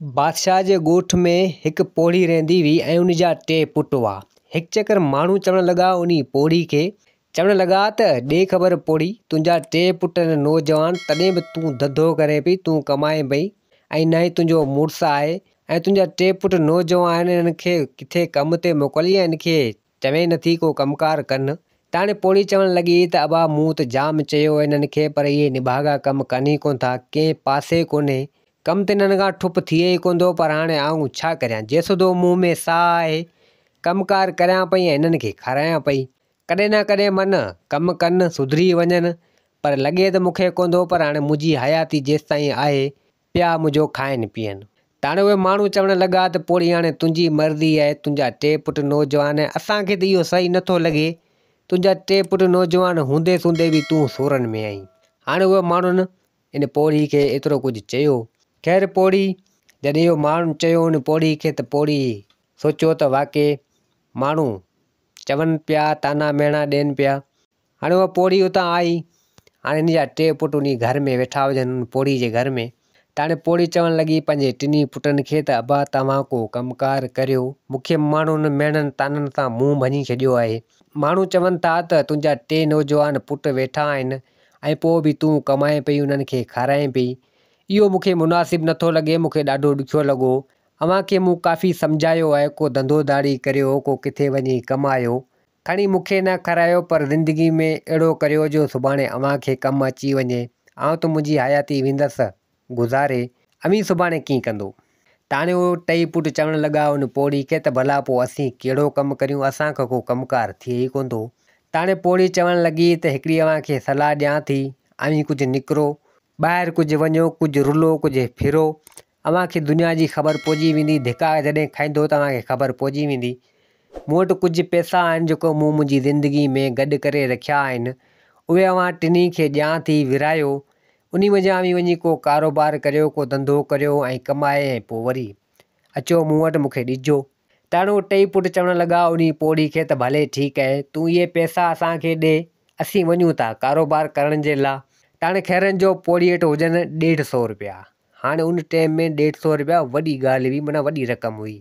بادشاهه جي ڳوٺ ۾ هڪ پوڙهي رهندي هئي ۽ ان جا ٽي پٽ هئا. هڪ چڪر ماڻهو چوڻ لڳا انهي پوڙهي کي چوڻ لڳا ته ڏي خبر پوڙهي تنهنجا ٽي پٽ آهن نوجوان تڏهن به تون ڌنڌو ڪرين پئي تون ڪمائين پئي ۽ نه ئي تنهنجو مڙس آهي ۽ تنهنجا ٽي پٽ نوجوان آهن انهن کي ڪٿي ڪم تي موڪل يا ان کي چوين نٿي ڪو ڪم ڪار ڪن. ته هاڻي پوڙهي چوڻ لڳي ته ابا مون ته جام چيو هنن کي پر اهي نڀاڳا ڪم ڪن ئي ڪونه ٿا، ڪنهن پاسي ڪونهي. ڪم ته هنن کان ٺپ ٿئي ئي ڪونه ٿو پر هاڻي آئون ڇا ڪريان جيسوڌو منهن ۾ ساهه آهي ڪم ڪار ڪريان پئي ۽ هنن کي کارايان پئي. ڪڏهن نه ڪڏهن من ڪم ڪن سڌري وڃن پر لڳي ته مون کي ڪونه ٿو پر هاڻي منهنجي حياتي جيستائين آهي پيا منهنجو کائن پيئن. تاڻي اهي ماڻهو چوڻ لڳا ته پوڙهي هاڻي تنهنجي مرضي آهي، تنهنجا ٽي پٽ نوجوان آهن، اسان کي ته اهو صحيح نه ٿو لڳي، تنهنجا ٽي پٽ نوجوان هوندي سوندي به تون سورن ۾ آهين. هاڻي اهي ماڻهن ان پوڙهي کي ايترو ڪجهه چيو. خير پوڙهي جڏهن اهو ماڻهن چيو ان پوڙهي کي ته پوڙهي سوچيو ته واقعي ماڻهو چون پيا طعنا مهڻا ڏين پيا. هاڻي اها پوڙهي اتان آئي. هاڻي هن جا ٽي پٽ انهي گهر ۾ ويٺا هجن، ان پوڙهي جي گهر ۾. ته هاڻي پوڙهي چوڻ لڳي پنهنجي ٽنهي پٽن کي ته ابا توهان ڪو ڪم ڪار ڪريو، مون کي ماڻهن مهڻن طعنن سان منهن ڀڃي ڇڏيو آهي. ماڻهو چون ٿا ته تنهنجا ٽي نوجوان پٽ ويٺا آهن ۽ پوء به تون ڪمائين پئي انهن کي کارائين پئي. اهو مون کي مناسب نٿو لڳي، مون کي ڏاڍو ڏکيو لڳو. اوهان کي مون ڪافي سمجهايو آهي، ڪو ڌنڌو ڌاڙي ڪريو، ڪو ڪٿي وڃي ڪمايو. کڻي مون کي نه کارايو پر زندگي ۾ اهڙو ڪريو جو سڀاڻي اوهان کي ڪم اچي وڃي. آئون ته منهنجي حياتي ويندس گذاري، اوهين سڀاڻي ڪيئن ڪندو؟ تاڻي اهي ٽئي پٽ چوڻ لڳا ان پوڙهي کي ته ڀلا پوء اسين ڪهڙو ڪم ڪريون، اسان کان ڪو ڪم ڪار ٿئي ئي ڪونه ٿو. تاڻي پوڙهي چوڻ لڳي ته هڪڙي اوهان کي صلاح ڏيان ٿي، اوهين ڪجهه نڪرو، ٻاهر ڪجهه وڃو، ڪجهه رلو، ڪجهه ڦرو، اوهان کي دنيا جي خبر پئجي ويندي، ڌڪا جڏهن کائيندو ته اوهان کي خبر پئجي ويندي. مون وٽ ڪجهه پئسا آهن جيڪو مون منهنجي زندگي ۾ گڏ ڪري رکيا آهن، اهي اوهان ٽنهي کي ڏيان ٿي، ورهايو، انهي منجهان اوهين وڃي ڪو ڪاروبار ڪريو، ڪو ڌنڌو ڪريو ۽ ڪمائي ۽ پوء وري اچو مون وٽ مون کي ڏجو. تاڻ اهي ٽئي پٽ چوڻ لڳا انهي پوڙهي کي ته ڀلي ٺيڪ آهي، تون اهي پئسا اسان کي ڏي، اسين وڃون ٿا ڪاروبار ڪرڻ جي لا. تاڻ خيرن جو پوڙهي وٽ هجن ڏيڍ سئو رپيا. هاڻي ان ٽيم ۾ ڏيڍ سئو رپيا وڏي ڳالهه هئي معنيٰ وڏي رقم هئي.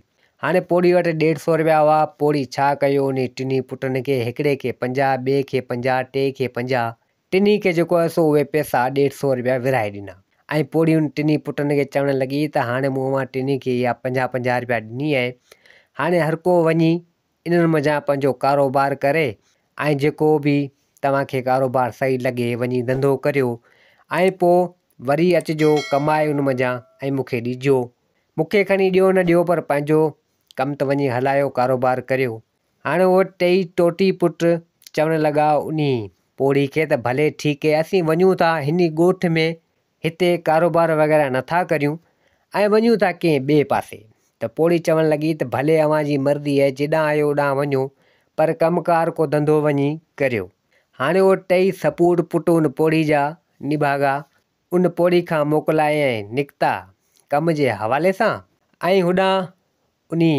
هاڻي پوڙهي وٽ ڏيڍ سئو رپيا هئا، پوڙهي ڇا ڪيو انهي ٽنهي پٽن کي هڪڙي کي پنجاهه، ٻئي کي پنجاهه، ٽئي کي پنجاهه، ٽنهي کي جيڪو آهي سو اهي پئسا ڏيڍ سئو رپيا ورهائي ڏنا ۽ پوڙهي ان ٽنهي پٽن کي چوڻ لڳي ته هاڻي مون اوهان ٽنهي کي اها پنجاهه پنجاهه رپيا ڏني آهي هاڻي هرڪو وڃي انهن منجهان پنهنجو ڪاروبار ڪري ۽ جيڪو به توهان کي ڪاروبار صحيح لڳي وڃي ڌنڌو ڪريو ۽ پوء وري اچجو ڪمائي ان منجهان ۽ مون کي ڏجو. مون کي کڻي ڏيو نه ڏيو پر پنهنجو ڪم ته وڃي هلايو ڪاروبار ڪريو. هاڻي اهي ٽئي ٽوٽي پٽ چوڻ لڳا انهي پوڙهي کي ته ڀلي ٺيڪ اهي اسين وڃون ٿا هني ڳوٺ ۾ هتي ڪاروبار وغيره نه ٿا ڪريون ۽ وڃون ٿا ڪنهن ٻئي پاسي. ته پوڙهي چوڻ لڳي ته ڀلي اوهان جي مرضي آهي جيڏانهن آهيو اوڏانهن وڃو پر ڪم ڪار ڪو ڌنڌو وڃي ڪريو. هاڻي اهي ٽئي سپوٽ پٽ ان پوڙهي جا نڀاڳا ان پوڙهي کان موڪلائي ۽ نڪتا ڪم جي حوالي سان ۽ هوڏانهن انهي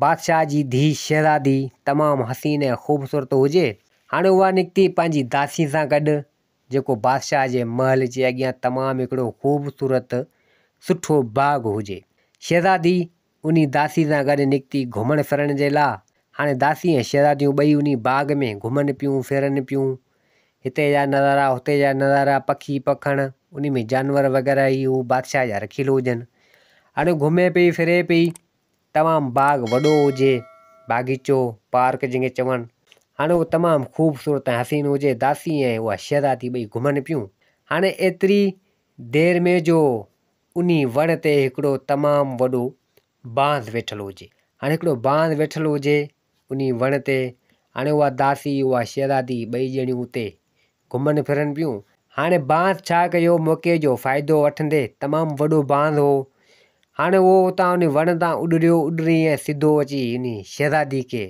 بادشاهه جي ڌيء شهزادي تمام حسين ۽ خوبصورت هجي. هاڻي اها نڪتي پنهنجي داسين سان گڏ جيڪو بادشاهه جي محل جي اڳيان تمام هڪڙو خوبصورت سٺو باغ هجي. شهزادي انهي داسي سان گڏ نڪتي گهمڻ ڦرڻ جي لا. هاڻي داسي ۽ شهزاديون ٻئي انهي باغ ۾ گهمن پيون ڦرن پيون. هتي جا نظارا هتي جا نظارا پکي پکڻ انهي ۾ جانور وغيره هي هو بادشاهه جا رکيل هجن. هاڻي گهمي پئي ڦري پئي. تمام باغ وڏو هجي، باغيچو، پارڪ جنهن کي چون، هاڻي اهو تمام خوبصورت ۽ حسين هجي، داسي ۽ اها شهزادي ٻئي گهمن پيون، هاڻي ايتري دير ۾ جو انهي وڻ تي هڪڙو تمام وڏو بانس ويٺل هجي، هاڻي هڪڙو بانس ويٺل هجي انهي وڻ تي، هاڻي اها داسي اها شهزادي ٻئي ڄڻيون اتي گهمن ڦرن پيون. هاڻي بانس ڇا ڪيو، موقعي جو فائدو وٺندي، تمام وڏو بانس هو. هاڻي اهو اتان انهي وڻ تان اڏريو، اڏري ۽ سڌو اچي انهي شهزادي کي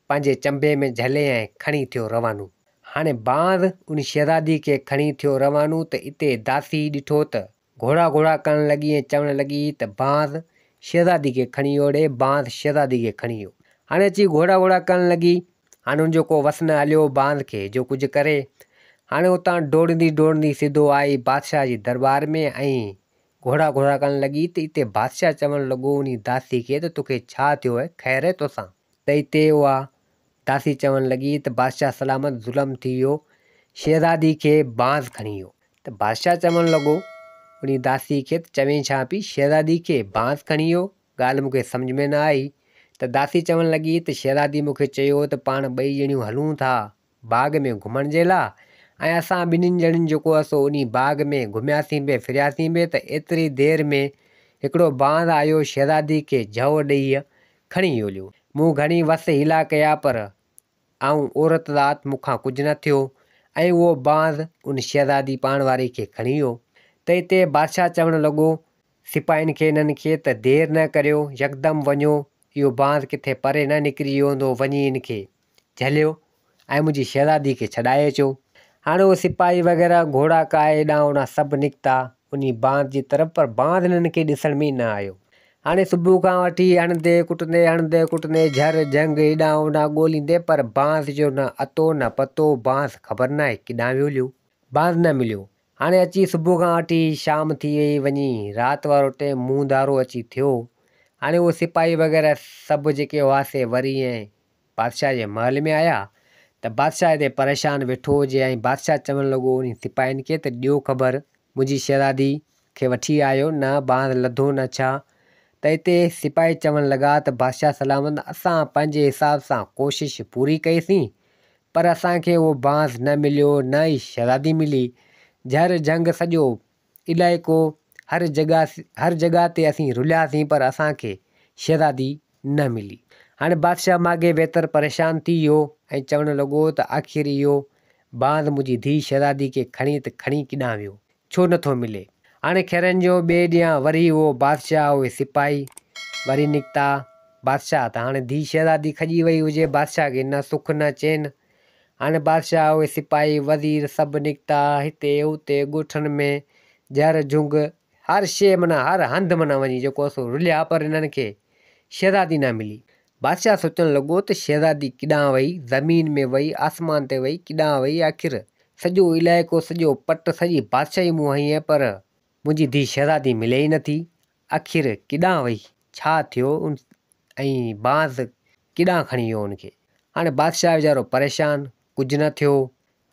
پنهنجي چنبي ۾ جهلي ۽ کڻي ٿيو روانو. هاڻي بانس انهي شهزادي کي کڻي ٿيو روانو ته اتي داسي ڏٺو ته گهوڙا گهوڙا ڪرڻ لڳي ۽ چوڻ لڳي ته بانس شهزادي کي کڻي ويو ڙي، بانس شهزادي کي کڻي ويو. هاڻي اچي گهوڙا گهوڙا ڪرڻ لڳي. هاڻي ان جو ڪو وس نه هليو بانس کي جو ڪجهه ڪري. هاڻي اتان ڊوڙندي ڊوڙندي سڌو آئي بادشاهه جي درٻار ۾ ۽ گهوڙا گهوڙا ڪرڻ لڳي ته اتي بادشاهه چوڻ لڳو انهي داسي کي ته توکي ڇا ٿيو آهي خير آهي توسان؟ ته اتي اها داسي چوڻ لڳي ته بادشاهه سلامت ظلم ٿي ويو شهزادي کي بانس کڻي ويو. ته بادشاهه چوڻ لڳو انهي داسي کي ته چوين ڇا پئي شهزادي کي بانس کڻي ويو ڳالهه مون کي سمجهه ۾ نه آئي ته داسي چوڻ لڳي ته شهزادي مون کي چيو ته پاڻ ٻئي ڄڻيون هلون ٿا باغ ۾ گهمڻ جي لا ۽ اسان ٻنهين ڄڻين جيڪو آهي سو انهي باغ ۾ گهمياسين به ڦرياسين به ته ايتري دير ۾ هڪڙو باند آيو شهزادي کي جهو ڏيئي کڻي هليو. مون گهڻي وس حيلا ڪيا پر آئون عورت ذات مون کان ڪجهه نه ٿيو ۽ اهو باند ان شهزادي پاڻ واري کي کڻي ويو ته اتي بادشاهه چوڻ لڳو سپاهين کي انهن کي ته دير نه ڪريو، يڪدم وڃو، اهو بانس ڪٿي پري نه نڪري ويو هوندو، وڃي ان کي جهليو ۽ منهنجي شهزادي کي ڇڏائي اچو. هاڻي اهي سپاهي وغيره گهوڙا ڪاهي هيڏانهن هوڏانهن سڀ نڪتا انهي بانس جي طرف پر بانس انهن کي ڏسڻ ۾ نه آيو. هاڻي صبح کان وٺي هڻندي ڪٽندي هڻندي ڪٽندي جهر جهنگ هيڏانهن هوڏانهن ڳوليندي پر بانس جو نه اتو نه پتو، بانس خبر ناهي ڪيڏانهن ويو هليو. بانس نه مليو. هاڻي اچي صبح کان وٺي شام ٿي ويئي، وڃي رات وارو ٽيم منهن ڌارو اچي ٿيو. هاڻي اهي سپاهي وغيره سڀ جيڪي هئا سي وري ائين بادشاهه جي محل ۾ آيا ته بادشاهه هتي پريشان ويٺو هجي ۽ بادشاهه چوڻ لڳو انهي سپاهين کي ته ڏيو خبر منهنجي شهزادي کي وٺي آيو نه بانس لڌو نه ڇا؟ ته اتي سپاهي چوڻ لڳا ته بادشاهه سلامت اسان پنهنجي حساب سان ڪوشش پوري ڪئي سين پر اسان کي اهو بانس نه مليو نه ئي شهزادي ملي. جهر جهنگ سڄو علائقو هر جڳهه هر جڳهه تي اسين رلياسين پر اسان کي شهزادي نه ملي. هاڻي بادشاهه ماڳهين ويتر پريشان ٿي ويو ۽ چوڻ لڳو ته آخر اهو بانس منهنجي ڌيء شهزادي کي کڻي ته کڻي ڪيڏانهن ويو؟ ڇو نه ٿو ملي؟ هاڻي خيرن جو ٻئي ڏينهن وري اهو بادشاهه اهي سپاهي وري نڪتا. بادشاهه ته هاڻي ڌيء شهزادي کڄي وئي هجي، بادشاهه کي نه سک نه چين. هاڻي بادشاهه اهي سپاهي وزير سڀ نڪتا، هتي هتي ڳوٺن ۾ جهر جهنگ هر شيء معنيٰ هر هنڌ معنيٰ وڃي جيڪو سو رليا پر انهن کي شهزادي نه ملي. بادشاهه سوچڻ لڳو ته شهزادي ڪيڏانهن وئي، زمين ۾ وئي، آسمان تي وئي، ڪيڏانهن وئي، آخر سڄو علائقو، سڄو پٽ، سڄي بادشاهي مون هنئي آهي پر منهنجي ڌيء شهزادي ملي ئي نٿي، آخر ڪيڏانهن وئي، ڇا ٿيو ۽ بانس ڪيڏانهن کڻي ويو ان کي. هاڻي بادشاهه ويچارو پريشان، ڪجهه نه ٿيو،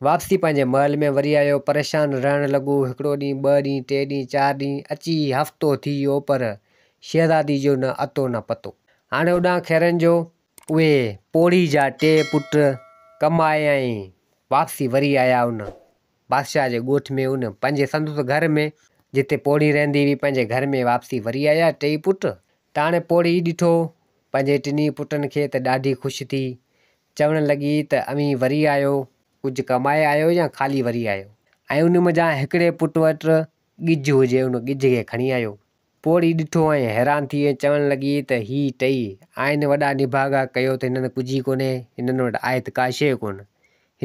واپسي پنهنجي محل ۾ وري آيو، پريشان رهڻ لڳو، هڪڙو ڏينهن، ٻه ڏينهن، ٽي ڏينهن، چار ڏينهن، اچي هفتو ٿي ويو پر شهزادي جو نه اتو نه پتو. هاڻي هوڏانهن خيرن جو اهي پوڙهي جا ٽي پٽ ڪمائي ۽ واپسي وري آيا ان بادشاهه جي ڳوٺ ۾ ان پنهنجي سندس گهر ۾ جتي پوڙهي رهندي هئي پنهنجي گهر ۾ واپسي وري آيا ٽيئي پٽ ته هاڻي پوڙهي ڏٺو پنهنجي ٽنهي پٽن کي ته ڏاڍي خوش ٿي چوڻ لڳي ته اوهين وري آيو، ڪجهه ڪمائي آيو يا خالي وري آيو؟ ۽ ان منجهان هڪڙي پٽ وٽ ڳجهه هجي، ان ڳجهه کي کڻي آيو. پوڙهي ڏٺو ۽ حيران ٿي ۽ چوڻ لڳي ته هي ٽئي آهن وڏا نڀاڳا، ڪيو ته هنن ڪجهه ئي ڪونهي، هنن وٽ آهي ته ڪا شيء ڪونه.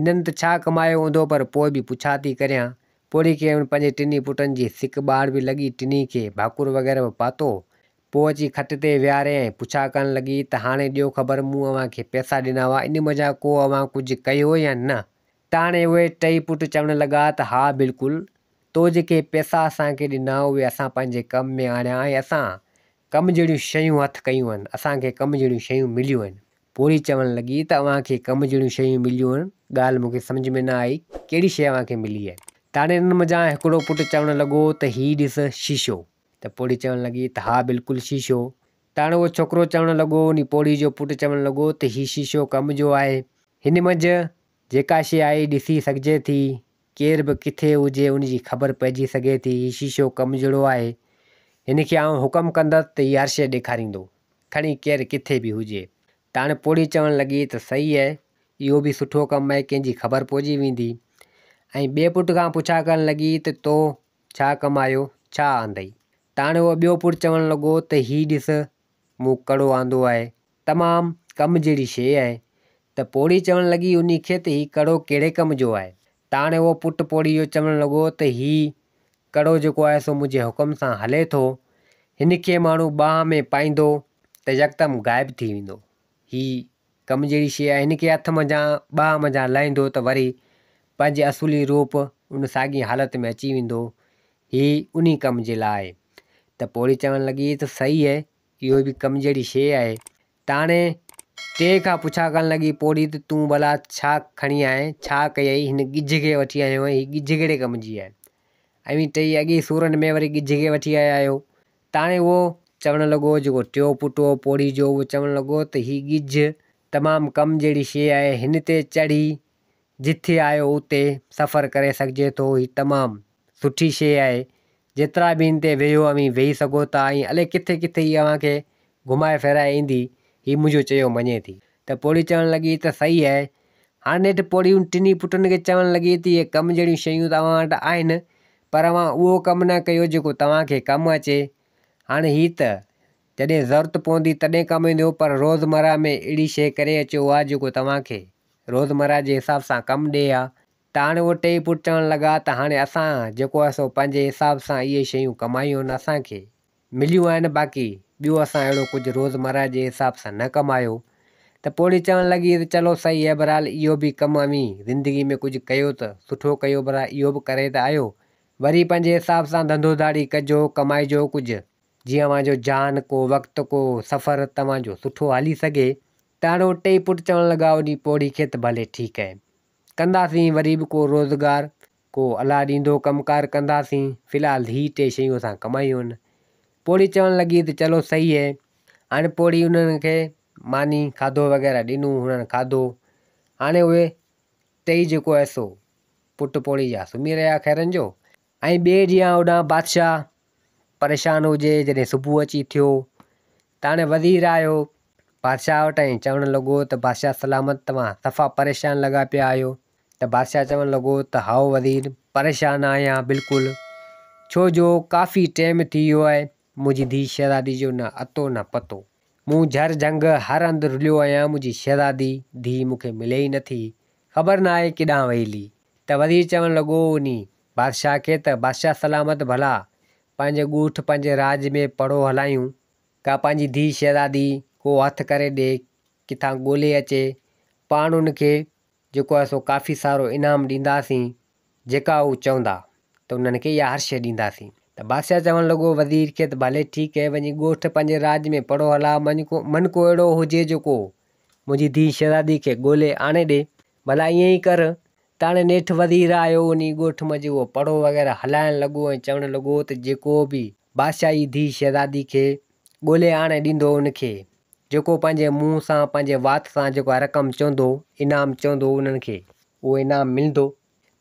هنن ته ڇا ڪمايو هوندو، پر پوء به پڇا ٿي ڪريان. پوڙهي کي ان پنهنجي ٽنهي پٽن جي سڪ ٻاڙ به لڳي، ٽنهي کي ڀاڪر وغيره به پاتو. پوء اچي کٽ تي ويهاري ۽ پڇا ڪرڻ لڳي ته هاڻي ڏيو خبر مون اوهان کي پئسا ڏنا هئا ان منجهان ڪو اوهان ڪجهه ڪيو يا نه؟ ته هاڻي اهي ٽئي پٽ چوڻ لڳا ته ها بلڪل تو جيڪي پئسا اسان کي ڏنا اهي اسان پنهنجي ڪم ۾ آڻيا ۽ اسان ڪم جهڙيون شيون هٿ ڪيون آهن اسان کي ڪم جهڙيون شيون مليون آهن. پوڙهي چوڻ لڳي ته اوهان کي ڪم جهڙيون شيون مليون آهن ڳالهه مون کي سمجهه ۾ نه آئي ڪهڙي شيء اوهان کي ملي آهي؟ ته هاڻي انهن منجهان هڪڙو پٽ چوڻ لڳو ته هي ڏس شيشو. ته پوڙهي چوڻ لڳي ته ها بلڪل شيشو. ته هاڻي اهو ڇوڪرو چوڻ لڳو، انهي پوڙهي جو پٽ چوڻ لڳو ته هي شيشو ڪم جو آهي. هن منجهه جيڪا شيء آهي ڏسي سگهجي ٿي. ڪير به ڪٿي هجي ان جي خبر پئجي سگهي ٿي. هي شيشو ڪم جهڙو آهي. هن کي آئون حڪم ڪندس ته هي هر شيء ڏيکاريندو. کڻي ڪير ڪٿي به هجي. ته هاڻي پوڙهي چوڻ لڳي ته صحيح آهي. اهو به سٺو ڪم آهي ڪنهن جي خبر پئجي ويندي. ۽ ٻئي پٽ کان پڇا ڪرڻ لڳي ته تو ڇا ڪمايو، ڇا آندئي؟ ته هاڻي اهو ٻيو پٽ چوڻ لڳو ته هي ڏس، مون ڪڙو آندو آهي، تمام ڪم جهڙي شيء آهي. ته پوڙهي چوڻ لڳي انهي کي ته هي ڪڙو ڪهڙي ڪم جو آهي؟ ته هاڻي اهو پٽ پوڙهي جو چوڻ لڳو ته هي ڪڙو جيڪو آهي سو منهنجي حڪم سان هلي ٿو، هن کي ماڻهو ٻانهن ۾ پائيندو ته يڪدم غائب ٿي ويندو. هي ڪم جهڙي شيء آهي، هن کي هٿ منجهان ٻانهن منجهان لاهيندو ته وري پنهنجي اصولي روپ ان ساڳي حالت ۾ اچي ويندو. هي انهي ڪم جي لاء آهي. ته پوڙهي چوڻ لڳي ته صحيح اهي، اهو به ڪم جهڙي شيء آهي. ته هاڻي ٽئين کان پڇا ڪرڻ لڳي پوڙهي ته تون ڀلا ڇا کڻي آئين، ڇا ڪيئي، هن ڳجهه کي وٺي آيو آهين، هي ڳجهه ڪهڙي ڪم جي آهي؟ اوهين ٽئي اڳي سورن ۾ وري ڳجهه کي وٺي آيا آهيو. ته هاڻي اهو چوڻ لڳو جيڪو ٽيون پٽ هو پوڙهي جو، اهو چوڻ لڳو ته هي ڳجهه تمام ڪم جهڙي شيء آهي، هن تي چڙهي جٿي آيو اتي سفر ڪري سگهجي ٿو، هي تمام سٺي شيء آهي، جيترا به هن تي ويهو اوهين ويهي سگهو ٿا ۽ الائي ڪٿي ڪٿي هي اوهان کي گهمائي ڦيرائي ايندي، هي منهنجو چيو مڃي ٿي. ته پوڙهي چوڻ لڳي ته صحيح آهي. هاڻ نيٺ پوڙهي ان ٽنهي پٽن کي چوڻ لڳي ته اهي ڪم جهڙيون شيون ته اوهان وٽ آهن، پر اوهان اهو ڪم نه ڪيو جيڪو توهان کي ڪم اچي. هاڻ هي ته جڏهن ضرورت پوندي تڏهن ڪم ايندو، پر روزمره ۾ اهڙي شيء ڪري اچو ها جيڪو توهان کي روزمره جي حساب سان ڪم ڏئي ها. ته هاڻي اهي ٽيئي پٽ چوڻ لڳا ته هاڻي اسان جيڪو آهي سو پنهنجي حساب سان اهي شيون ڪمايون آهن اسان کي مليون آهن باقي ٻيو اسان اهڙو ڪجهه روزمره جي حساب سان نه ڪمايو. ته پوڙهي چوڻ لڳي ته چلو صحيح آهي بهرحال اهو به ڪم اوهين زندگي ۾ ڪجهه ڪيو ته سٺو ڪيو بهرحال اهو به ڪري ته آيو وري پنهنجي حساب سان ڌنڌو ڌاڙي ڪجو ڪمائجو ڪجهه جيئن اوهان جو جان ڪو وقت ڪو سفر توهان جو سٺو هلي سگهي. ته هاڻي اهي ٽيئي پٽ چوڻ لڳا انهي پوڙهي کي ته ڀلي ٺيڪ آهي ڪنداسين وري به ڪو روزگار ڪو الله ڏيندو ڪم ڪار ڪنداسين في الحال هي ٽي شيون اسان ڪمايون آهن. پوڙهي چوڻ لڳي ته چلو صحيح آهي. هاڻي پوڙهي انهن کي ماني کاڌو وغيره ڏنو هنن کاڌو. هاڻي اهي ٽئي جيڪو آهي سو پٽ پوڙهي جا سمهي رهيا خيرن جو. ۽ ٻئي ڏينهن هوڏانهن بادشاهه پريشان هجي جڏهن صبح اچي ٿيو ته هاڻي وزير آيو بادشاهه وٽ ۽ چوڻ لڳو ته بادشاهه سلامت توهان صفا پريشان لڳا پيا آهيو ته بادشاهه چوڻ لڳو ته هائو وزير پريشان آهيان بلڪل ڇو جو ڪافي ٽيم ٿي ويو آهي منهنجي ڌيء شهزادي جو نه اتو نه پتو مون جهر جهنگ هر هنڌ رليو آهيان منهنجي شهزادي ڌيء مون کي ملي ئي نٿي خبر ناهي ڪيڏانهن وئي هلي ته وزير چوڻ لڳو انهي بادشاهه کي ته بادشاهه سلامت ڀلا پنهنجي ڳوٺ پنهنجي راڄ ۾ پڙهو هلايون، ڪا پنهنجي ڌيء شهزادي ڪو هٿ ڪري ڏي، ڪٿان ڳولي اچي، پاڻ ان کي جيڪو آهي سو ڪافي سارو انعام ڏينداسين، جيڪا هو چوندا ته انهن کي اها هر شيء ڏينداسين. ته بادشاهه چوڻ لڳو وزير کي ته ڀلي ٺيڪ اهي وڃي ڳوٺ پنهنجي راڄ ۾ پڙهو هلاء، من ڪو اهڙو هجي جيڪو منهنجي ڌيء شهزادي کي ڳولي آڻي ڏي، ڀلا ائين ئي ڪر. تاڻي نيٺ وزير آيو، انهي ڳوٺ منجهه اهو پڙهو وغيره هلائڻ لڳو ۽ چوڻ لڳو ته جيڪو به بادشاهه جي ڌيء شهزادي کي ڳولي آڻي ڏيندو ان کي جيڪو پنهنجي منهن سان پنهنجي وات سان جيڪو رقم چوندو، انعام چوندو انهن کي اهو انعام ملندو.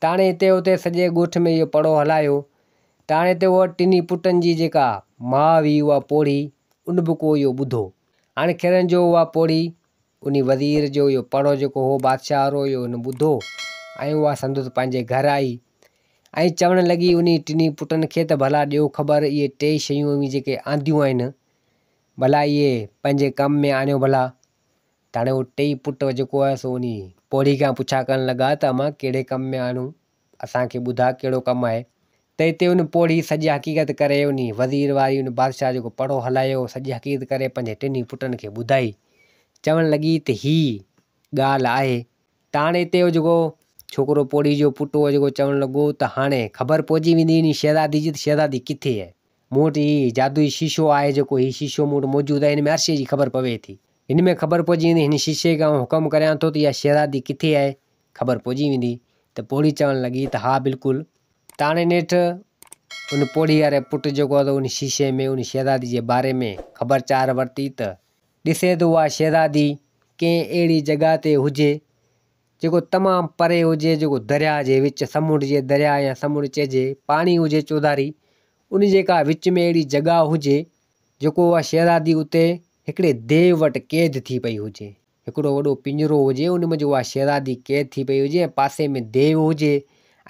تاڻي هتي هتي سڄي ڳوٺ ۾ اهو پڙهو هلايو. تاڻي هتي اها ٽنهي پٽن جي جيڪا ماء هئي اها پوڙهي ان به ڪو اهو ٻڌو. هاڻي خيرن جو اها پوڙهي انهي وزير جو اهو پڙهو جيڪو هو بادشاهه وارو اهو هن ٻڌو ۽ اها سندس پنهنجي گهر آئي ۽ چوڻ لڳي انهي ٽنهي پٽن کي ته ڀلا ڏيو خبر اهي ٽي شيون اوهين جيڪي آنديون آهن ڀلا اهي پنهنجي ڪم ۾ آڻيو ڀلا. ته هاڻي اهي ٽيئي پٽ جيڪو آهي سو انهي پوڙهي کان پڇا ڪرڻ لڳا ته امان ڪهڙي ڪم ۾ آڻيون اسان کي ٻڌاء ڪهڙو ڪم آهي. ته اتي ان پوڙهي سڄي حقيقت ڪري انهي وزير واري ان بادشاهه جيڪو پڙهو هلايو سڄي حقيقت ڪري پنهنجي ٽنهي پٽن کي ٻڌائي. چوڻ لڳي ته هي ڳالهه آهي. ته هاڻي اتي اهو جيڪو ڇوڪرو پوڙهي جو پٽ هو جيڪو چوڻ لڳو ته هاڻي خبر پئجي ويندي انهي شهزادي جي ته شهزادي ڪٿي آهي. مون وٽ هي جادوئي شيشو آهي جيڪو هي شيشو مون وٽ موجود آهي هن ۾ هر شيء جي خبر پوي ٿي. هن ۾ خبر پئجي ويندي هن شيشي کي آئون حڪم ڪريان ٿو ته اها شهزادي ڪٿي آهي خبر پئجي ويندي ته پوڙهي چوڻ لڳي ته ها بلڪل. ته هاڻي نيٺ ان پوڙهي واري پٽ جيڪو آهي ان شيشي ۾ ان شهزادي جي باري ۾ خبر چار ورتي ته ڏسي ته اها شهزادي ڪنهن اهڙي جڳهه تي هجي جيڪو تمام پري هجي جيڪو درياهه جي وچ سمنڊ جي درياهه يا سمنڊ چئجي پاڻي هجي چوڌاري ان جي ڪا وچ ۾ اهڙي جڳهه هجي جيڪو اها شهزادي اتي هڪڙي ديو وٽ قيد ٿي پئي هجي. هڪڙو وڏو پڃرو هجي، ان منجهه اها شهزادي قيد ٿي پئي هجي ۽ پاسي ۾ ديو هجي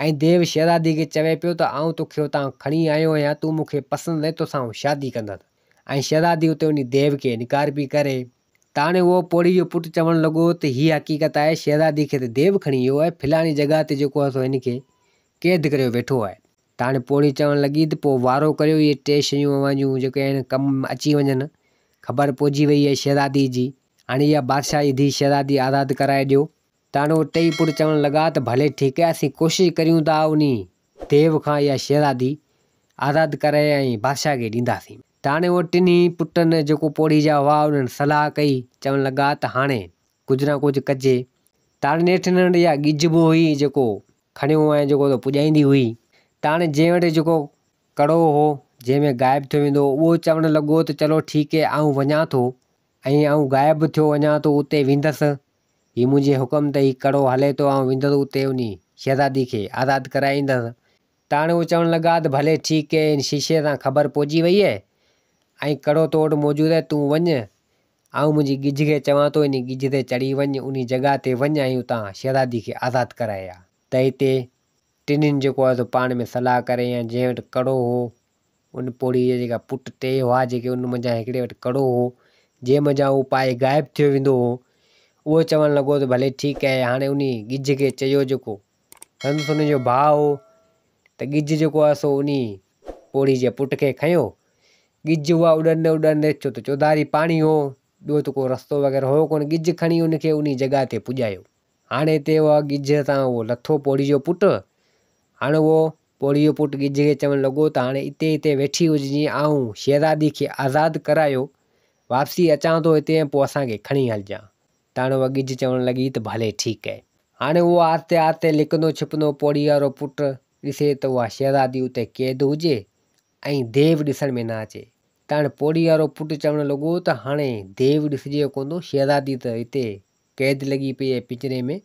۽ ديو شهزادي کي چوي پيو ته آئون توکي اتان کڻي آيو آهيان، تون مون کي پسند آهين، توسان آئون شادي ڪندس. ۽ شهزادي اتي انهي ديو کي انڪار پئي ڪري. ته هاڻي اهو پوڙهي جو پٽ چوڻ لڳو ته هيء حقيقت آهي، شهزادي کي ته ديو کڻي ويو آهي، فلاڻي جڳهه تي جيڪو آهي سو هن کي قيد ڪريو ويٺو آهي. ته هاڻي پوڙهي چوڻ لڳي ته پوء وارو ڪريو اهي ٽي شيون اوهان جون جيڪي آهن ڪم اچي وڃن، خبر پئجي وئي آهي شهزادي جي. هاڻي اها بادشاهه جي ڌيء شهزادي آزاد ڪرائي ڏيو. ته هاڻي اهي ٽيئي پٽ چوڻ لڳا ته ڀلي ٺيڪ آهي اسين ڪوشش ڪريون ٿا انهي ديو کان اها شهزادي آزاد ڪرائي ۽ بادشاهه کي ڏينداسين. ته هاڻي اهي ٽنهي پٽن جيڪو پوڙهي جا هئا انهن صلاح ڪئي، چوڻ لڳا ته هاڻي ڪجهه نه ڪجهه ڪجي. ته هاڻي نيٺ هنن وٽ اها ڳجهه به هئي جيڪو کڻيو ۽ جيڪو ته پڄائيندي هئي. ته هاڻي جنهن وٽ جيڪو ڪڙو هو جنهن ۾ غائب ٿيو ويندو هو اهو چوڻ لڳو ته چلو ٺيڪ هي آئون وڃان ٿو ۽ آئون غائب ٿيو وڃان ٿو اتي ويندس هي منهنجي حڪم تي هي ڪڙو هلي ٿو آئون ويندس اتي انهي شهزادي کي آزاد ڪرائي ايندس. ته هاڻي هو چوڻ لڳا ته ڀلي ٺيڪ هي هن شيشي سان خبر پئجي وئي اهي ۽ ڪڙو تو وٽ موجود اهي تون وڃ آئون منهنجي ڳجهه کي چوان ٿو انهي ڳجهه تي چڙهي وڃ انهي جڳهه تي وڃ ۽ اتان شهزادي کي آزاد ڪرائي آ. ته هتي ٽنهين جيڪو آهي سو پاڻ ۾ صلاح ڪري يا جنهن وٽ ڪڙو هو ان پوڙهي جا جيڪا پٽ ٽي هئا جيڪي ان منجهان هڪڙي وٽ ڪڙو هو جنهن منجهان هو پائي غائب ٿيو ويندو هو اهو چوڻ لڳو ته ڀلي ٺيڪ آهي هاڻي انهي ڳجهه کي چيو جيڪو سندس ان جو ڀاء هو ته ڳجهه جيڪو آهي سو انهي پوڙهي جي پٽ کي کنيو ڳجهه اها اڏندي اڏندي ڇو ته چوڌاري پاڻي هو ٻيو ته ڪو رستو وغيره هو ڪونه ڳجهه کڻي ان کي انهي جڳهه تي پڄايو. هاڻي هتي اها ڳجهه تان اهو لٿو پوڙهي جو پٽ. هاڻي اهو پوڙهي جو پٽ ڳجهه کي چوڻ لڳو ته هاڻي اتي هتي ويٺي هج جيئن آئون شهزادي کي آزاد ڪرايو واپسي اچان ٿو هتي ۽ پوء اسان کي کڻي هلجان. ته هاڻي اها ڳجهه چوڻ لڳي ته ڀلي ٺيڪ اهي. هاڻي اهو آهستي آهستي لڪندو ڇپندو پوڙهي وارو پٽ ڏسي ته اها شهزادي اتي قيد هجي ۽ ديو ڏسڻ ۾ نه اچي. ته هاڻي پوڙهي وارو پٽ چوڻ لڳو ته هاڻي ديو ڏسجي ڪونه ٿو شهزادي ته هتي قيد لڳي پئي آهي پڃري ۾.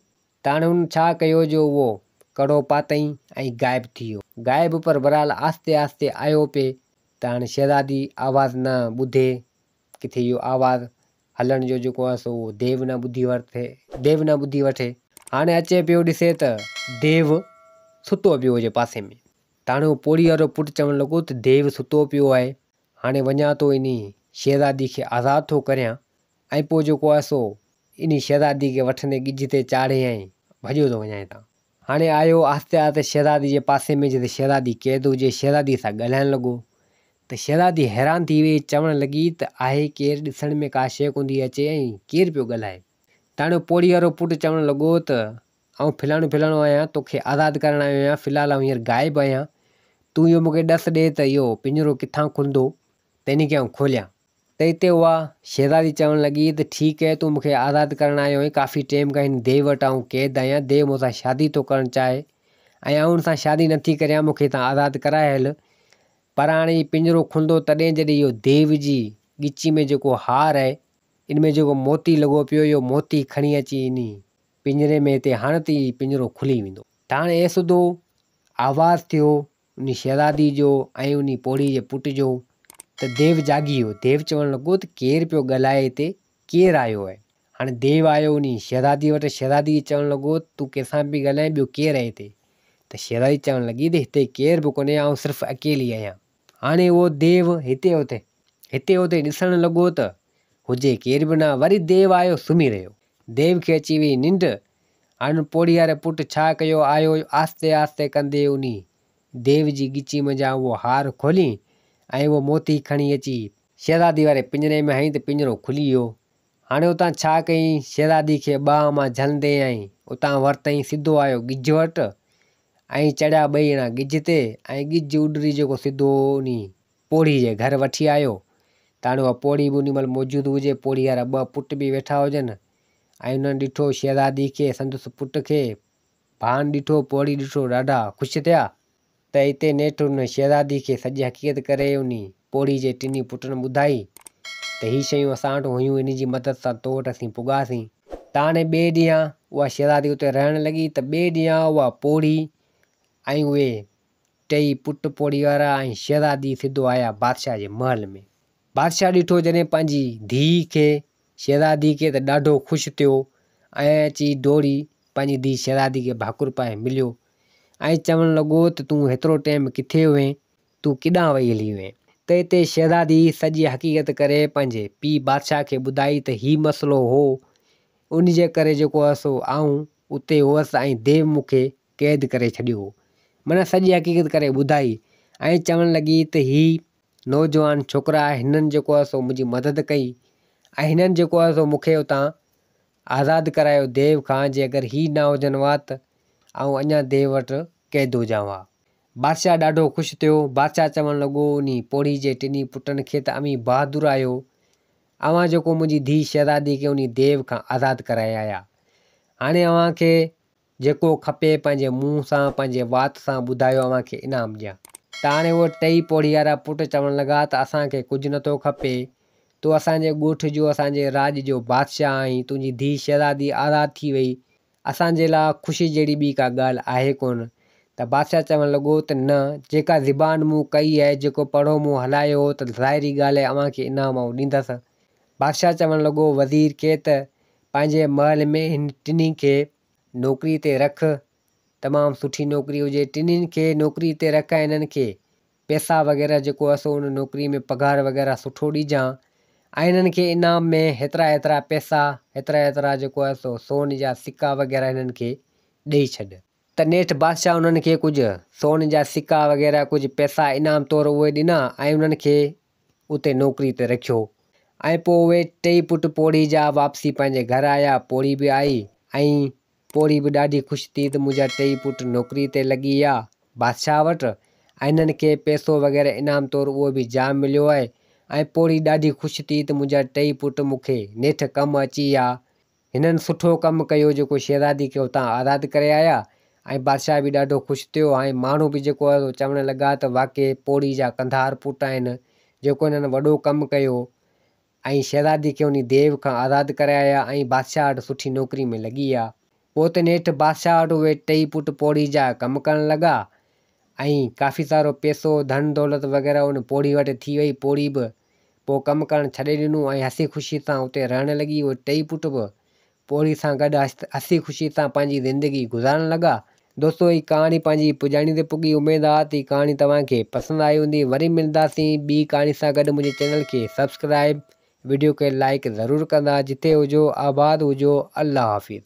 ته هاڻي هن ڇا ڪيو جو اهو ڪڙو پاتائين ۽ غائب ٿي ويو. غائب پر بهرحال آهستي آهستي آيو پئي ته هاڻي شهزادي آواز نه ٻڌي ڪٿي اهو آواز هلڻ جو جيڪو آهي سو اهو ديو نه ٻڌي ورتي ديو نه ٻڌي وٺي. هاڻي اچي پيو ڏسي ته ديو ستو پيو هجي پاسي ۾. ته هاڻي اهو پوڙهي وارو پٽ چوڻ لڳو ته ديو ستو پيو آهي هاڻي وڃان ٿو انهي شهزادي کي آزاد ٿو ڪريان ۽ پوء جيڪو آهي سو انهي شهزادي کي وٺندي ڳجهه تي چاڙهي ۽ ڀڄيو ٿو وڃان هتان. هاڻي آيو آهستي آهستي شهزادي جي پاسي ۾ جتي شهزادي قيد هجي، شهزادي سان ڳالهائڻ لڳو ته شهزادي حيران ٿي ويئي، چوڻ لڳي ته آهي ڪير، ڏسڻ ۾ ڪا شيء ڪونه ٿي اچي ۽ ڪير پيو ڳالهائي؟ ته هاڻي پوڙهي وارو پٽ چوڻ لڳو ته آئون فلاڻو فلاڻو آهيان، توکي آزاد ڪرڻ آيو آهيان، في الحال آئون هينئر غائب آهيان، تون اهو مون کي ڏس ڏي ته اهو پڃرو ڪٿان کلندو ته انهي کي آئون کوليان. ته اتي اها شهزادي چوڻ لڳي ته ٺيڪ اهي تون مون کي آزاد ڪرڻ آيو آهين، ڪافي ٽيم کان هن ديو وٽ آئون قيد آهيان، ديو مون سان شادي ٿو ڪرڻ چاهي ۽ آئون ان سان شادي نٿي ڪريان، مون کي هتان آزاد ڪرائي هل، پر هاڻي هي پڃرو کلندو تڏهن جڏهن اهو ديو جي ڳچي ۾ جيڪو هار آهي، ان ۾ جيڪو موتي لڳو پيو، اهو موتي کڻي اچي انهي پڃري ۾ هتي هڻ ته هي پڃرو کلي ويندو. ته هاڻي اي سڌو آواز ٿيو انهي شهزادي جو ۽ انهي پوڙهي جي پٽ جو ته ديو جاڳي ويو. ديو چوڻ لڳو ته ڪير پيو ڳالهائي هتي، ڪير آيو آهي؟ هاڻي ديو آيو انهي شهزادي وٽ، شهزادي کي چوڻ لڳو ته تون ڪنهن سان پئي ڳالهائين، ٻيو ڪير آهي هتي؟ ته شهزادي چوڻ لڳي ته هتي ڪير به ڪونهي، آئون صرف اڪيلي آهيان. هاڻي اهو ديو هتي هتي هتي هتي ڏسڻ لڳو ته هجي ڪير به نه. وري ديو آيو سمهي رهيو. ديو کي اچي وئي ننڊ. هاڻي ان پوڙهي واري پٽ ڇا ڪيو آيو آهستي آهستي ڪندي انهي ديو جي ڳچي منجهان اهو هار کولي ۽ اهو موتي کڻي اچي شهزادي واري پڃري ۾ هنئي ته پڃرو کلي ويو. هاڻي اتان ڇا ڪيائين شهزادي کي ٻانهن مان جهلندي ۽ اتان ورتائين سڌو آيو ڳجهه وٽ ۽ چڙهيا ٻئي ڄڻا ڳجهه تي ۽ ڳجهه اڏري جيڪو سڌو انهي پوڙهي جي گهر وٺي آيو ته هاڻي اها پوڙهي به انهي مهل موجود هجي، پوڙهي وارا ٻه پٽ به ويٺا هجن ۽ انهن ڏٺو شهزادي کي سندس پٽ کي ڀان ڏٺو پوڙهي ڏٺو ڏاڍا خوش ٿيا ته اتي نيٺ ان شهزادي کي سڄي حقيقت ڪري انهي پوڙهي جي ٽنهي پٽن ٻڌائي ته هي شيون اسان وٽ هيون انهي جي مدد سان تو وٽ اسين پڳاسين. ته هاڻي ٻئي ڏينهن اها شهزادي اتي رهڻ لڳي ته ٻئي ڏينهن اها پوڙهي ۽ اهي ٽئي پٽ پوڙهي وارا ۽ شهزادي سڌو آيا بادشاهه جي محل ۾. بادشاهه ڏٺو جڏهن پنهنجي ڌيء کي شهزادي کي ته ڏاڍو خوش ٿيو ۽ اچي ڊوڙي پنهنجي ڌيء شهزادي کي ڀاڪر پائي مليو ۽ چوڻ لڳو ته تون هيترو ٽيم ڪٿي هئين تون ڪيڏانهن وئي هلي هئين؟ ته اتي شهزادي سڄي حقيقت ڪري پنهنجي پيء بادشاهه کي ٻڌائي ته هي مسئلو هو ان جي ڪري جيڪو آهي سو آئون اتي هئس ۽ ديو مون کي قيد ڪري ڇڏيو هو. معنيٰ سڄي حقيقت ڪري ٻڌائي ۽ چوڻ لڳي ته هي نوجوان ڇوڪرا هنن جيڪو آهي سو منهنجي مدد ڪئي ۽ هنن جيڪو آهي سو مون کي اتان آزاد ڪرايو ديو کان جي اگر هي نه هجن ها ته آئون اڃا ديو وٽ قيد هجان ها. بادشاهه ڏاڍو خوش ٿيو. بادشاهه چوڻ لڳو انهي پوڙهي جي ٽنهي پٽن کي ته اوهين بهادر آهيو. اوهان جيڪو منهنجي ڌيء شهزادي کي انهي ديو کان آزاد ڪرائي آيا. هاڻي اوهان کي جيڪو کپي پنهنجي منهن سان پنهنجي وات سان ٻڌايو اوهان کي انعام ڏيان. ته هاڻي اهي ٽئي پوڙهيارا پٽ چوڻ لڳا ته اسان کي ڪجهه نٿو کپي. تون اسان جي ڳوٺ جو اسان جي راڄ جو بادشاهه آهين. تنهنجي ڌيء شهزادي آزاد ٿي وئي. اسان جي لاء خوشي جهڙي ٻي ڪا ڳالهه آهي ڪونه. ته بادشاهه چوڻ لڳو ته نه، جيڪا زبان مون ڪئي آهي، جيڪو پڙهو مون هلايو هو ته ظاهري ڳالهه آهي اوهان کي انعام آئون ڏيندس. بادشاهه چوڻ لڳو وزير کي ته پنهنجي محل ۾ هن ٽنهي کي نوڪري تي رک، تمام سٺي نوڪري هجي، ٽنهي کي نوڪري تي رک ۽ هنن کي پئسا وغيره جيڪو آهي سو ان نوڪري ۾ پگهار وغيره سٺو ڏجان ۽ هنن کي انعام ۾ هيترا هيترا پئسا هيترا هيترا جيڪو آهي سو سون جا سڪا وغيره هنن کي ڏئي ڇڏ. ته نيٺ بادشاهه انهن کي ڪجهه سون جا سڪا وغيره ڪجهه پئسا انعام طور اهي ڏنا ۽ انهن کي اتي نوڪري تي رکيو ۽ پوء اهي ٽئي پٽ پوڙهي جا واپسي پنهنجي گهر آيا پوڙهي به آئي ۽ پوڙهي به ڏاڍي خوش ٿي ته منهنجا ٽئي پٽ نوڪري تي لڳي ويا بادشاهه وٽ ۽ هنن کي پئسو وغيره انعام طور اهو به جام مليو آهي ۽ پوڙهي ڏاڍي خوش ٿي ته منهنجا ٽئي پٽ مون کي نيٺ ڪم اچي ويا. هنن سٺو ڪم ڪيو جيڪو شهزادي کي اتان آزاد ڪري آيا ۽ بادشاهه به ڏاڍو خوش ٿيو ۽ ماڻهو به جيڪو آهي سو چوڻ لڳا ته واقعي پوڙهي جا ڪنڌار پٽ آهن جيڪو هنن وڏو ڪم ڪيو. ۽ شهزادي کي انهي ديو کان آزاد ڪري آيا ۽ بادشاهه وٽ سٺي نوڪري ۾ لڳي ويا. پوء ته نيٺ بادشاهه وٽ اهي ٽئي پٽ پوڙهي جا ڪم ڪرڻ لڳا ۽ ڪافي سارو پئسو، ڌن دولت وغيره ان پوڙهي وٽ ٿي وئي. پوڙهي به پوء ڪم ڪرڻ ڇڏي ڏنو ۽ هسي خوشي سان اتي رهڻ لڳي. اهي ٽئي پٽ به پوڙهي سان گڏ هسي خوشي سان پنهنجي زندگي گذارڻ لڳا. دوستو هي ڪهاڻي پنهنجي پڄاڻي تي پڳي اميد آ ته هي ڪهاڻي توهان کي پسند آئي هوندي وري ملنداسين ٻي ڪهاڻي سان گڏ منهنجي چينل کي سبسڪرائب وڊيو کي لائيڪ ضرور ڪندا جتي هجو آباد هجو الله حافظ.